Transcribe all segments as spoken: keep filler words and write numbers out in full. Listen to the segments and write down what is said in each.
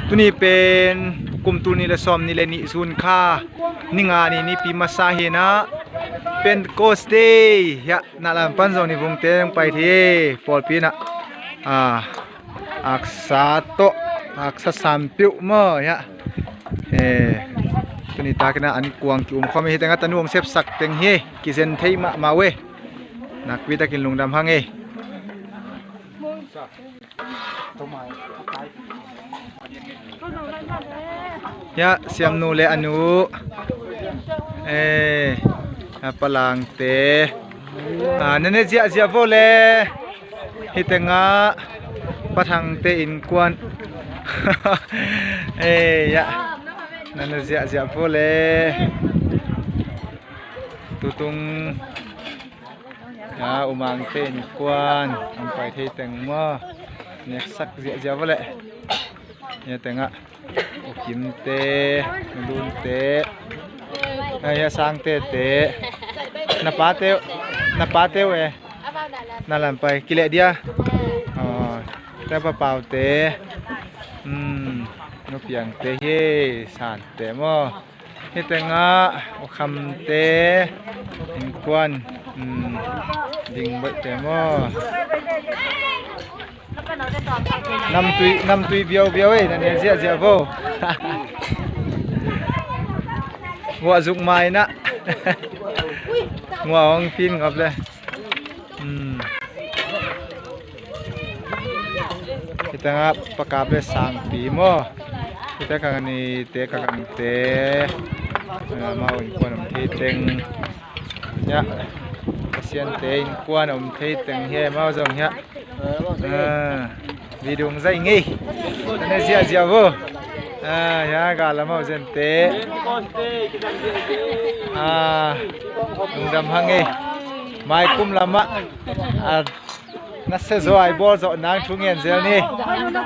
Tuni pen kum tul nih le sawm nih le nih June kha, ni nga ni nipi masa hi a, Pentecost Day hi a, na lam pan zong ni vungte hong pai thei hi, pawlpi in a, a, aksa tawh, aksa sampeuh maw hi a. Eh, tuni takin a an kuang ki-um khawm hi, hi teng a tanu hong sepsak teng hi, kizen thei mahmah uh e. Nakpi takin lungdam hang e. Hi a, Siamnu le a nu. Eh, a Pa Langte. Ah, na ne ziahziah vo le. Hi teng a Pa Thangte innkuan. Eh, hi a. Na ne ziahziah vo le. Tutung. Ya, U Mangte innkuan hong pai thei teng maw. Neksak ziahziah vo le. Hi a teng a U Kimte, U Lunte. Hi a Sangtete. Na pate, na pate uh e. Na lam pai kileh dia. Oh, te Pa Paute. Hmm, Nu Piangte hi, Sante maw. Hi teng a U Khamte innkuan, um, Ding Boihte maw. Namtui, namtui viauviau ei, na ne ziahziah vo. Vuah zuk mai na. Muah hong fin ngap le. Hmm. Hi teng a Pa Kap le Sangpi maw. Hi teng a Kang Nite, Kang Nite. Amau innkuan om thei teng. Ya. Pasiante innkuan om thei teng hi amau zong hi a. Ah. Video zai ngei. Tene ziahziah vo. Ah, ya, gal lamau zente. Ah, lungdam hang ngei. Mai kum lamah, ah, nasia zaw ai bawl zawh nang thu ngen zel ni.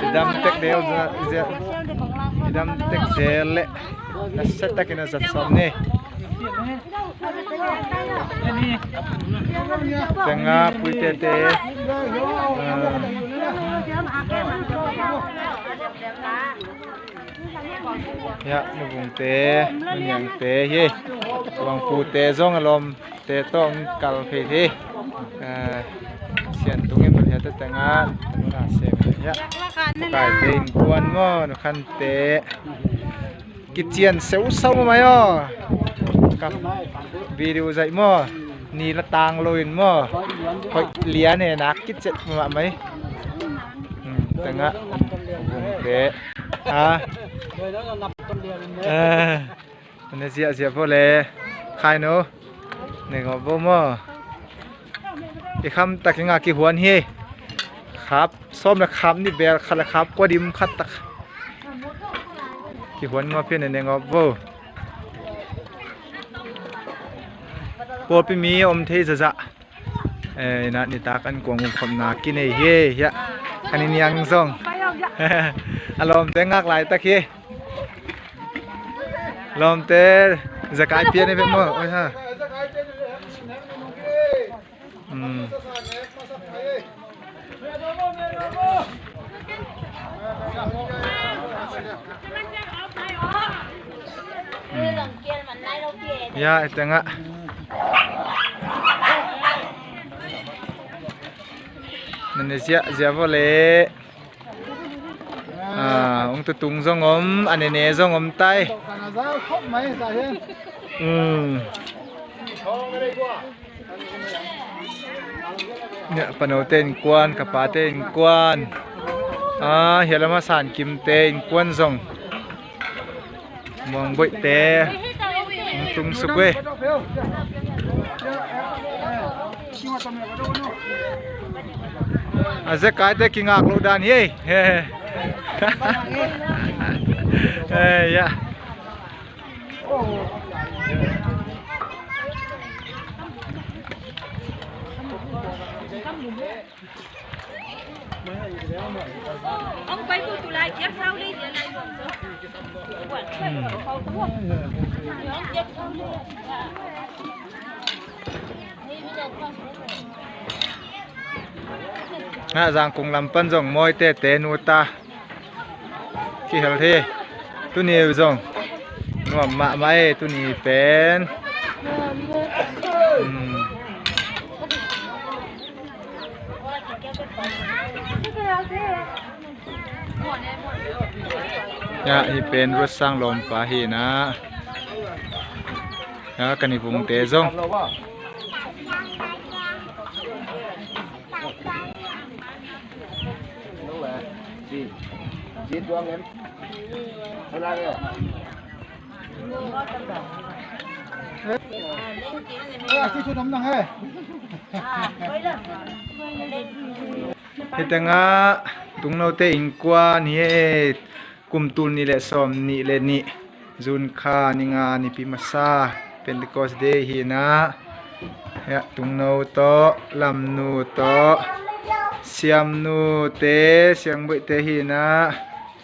Dam tek del zel. Dam tek zel le. Nasia takin a zat sawm ni. Teng a Puitete. Ah. Ya, Nu Vungte, Nu Niangte hi. Vangpute zong a lawmte tawh hong kal phei hi. Ah, Sian Tung in bel hi a, teng a, Nu Na Sem hi a. Kaite innkuan maw, Nu Khante. Kician seusau mai aw. Ka video zaih maw. Ni la tang lo in maw. Hoih lian e, nak kiciat mahmah mai. Hmm, teng a Vungte. Ha. Eh, na ziahziah vo le. Khai no. Nengawp vo maw. I kham tak i ngak i huan hi. Khap sawm le khap nih bel khat le khap kua dim khat tak. Kihuan ngawp hi, na nengawp vo. Pawlpi mi om thei zazah. Eh, na nitak an kuang um khopna kinei hi, hi a. Kan i niang zong. A lawmte ngak laitak hi. Lawmte, zekai pian i bek maw? Oi ha. Hmm. Hmm. Ya, i teng a. Na ne ziahziah vo le. Ah, hong tutung zong om, a nene zong om tai. Hmm. Nia, panote innkuan, ka pate innkuan. Ah, hia lama San Kimte innkuan zong. Muang Boihte hong tung suk ve. A zekaite kingak loh dan hi ei. Eh, ya. Ha, Zangkung lam pan zong mawi tete nu ta. Kihel hi. Tuni zong nuam mahmah e, tuni pen. Hmm. Ya, hih pen Ruatsang lawmpa hi na. Ya, kan i vungte zong. Hih tengah Tungnote innkuan hi e. Kum tul nih le sawm nih le nih, June kha ni nga nipi masa, Pentecost Day hi na. Ya, Tungno tawh, Lamnu tawh, Siamnu te, Siangboih te hi na.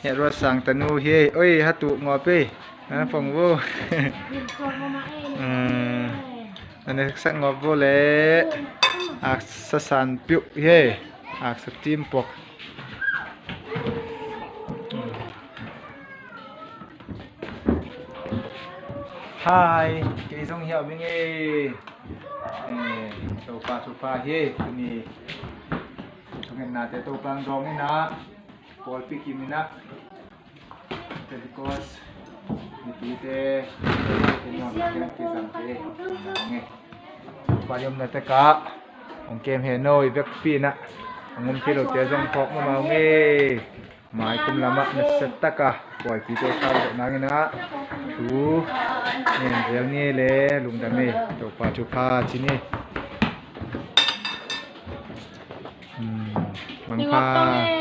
Ya, Ruatsang tanu hi. Oi, hatu ngawp ei. Ha, pong vo. Hmm. Ane sak ngawp vo le. Aksa san piuk hi. Aksa tim pok. Hi, kei zong hiau ming e. Eh, Topa thupha hi, tuni thungetnate Topa ang dawng ina, pawlpi kim ina, Pentecost nipite, Topa nuam ina kizangte, ang e. Topa i omna tekah hong kem hen o, i vekpi ina hong om kei lote zong phawk mahmah ung e. Mai kum lamah nasia taka buaipite khak zawh nangin ah thu ngen zel ni le lungdam e, Topa thupha ci ni. Hmm, mangpha.